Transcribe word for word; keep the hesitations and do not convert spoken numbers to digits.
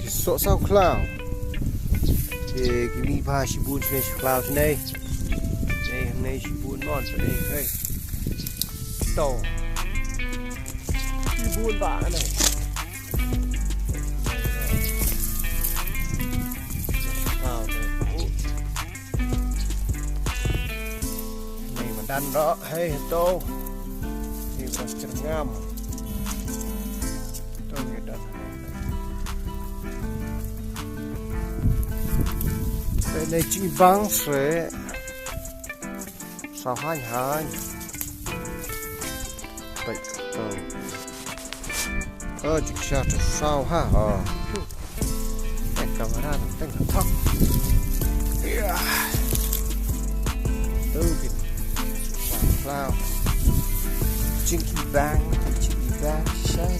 Soh saw khlaw. Te ki mih bha shibun shane sha khlaw shane. Te hangne shibun mon shane, hei. To. Shibun bha ne. Khlaw ne. Ni madan ro, hei, to. Ni bas cerngam. To ni dan. Ni ci bang se. Saw hain hain. Baik, to. Oh, jik sha to saw ha. Oh. Teng kamera, teng thok. Ya. Tu gin. Wow. Jingki bang, jingki bang, shai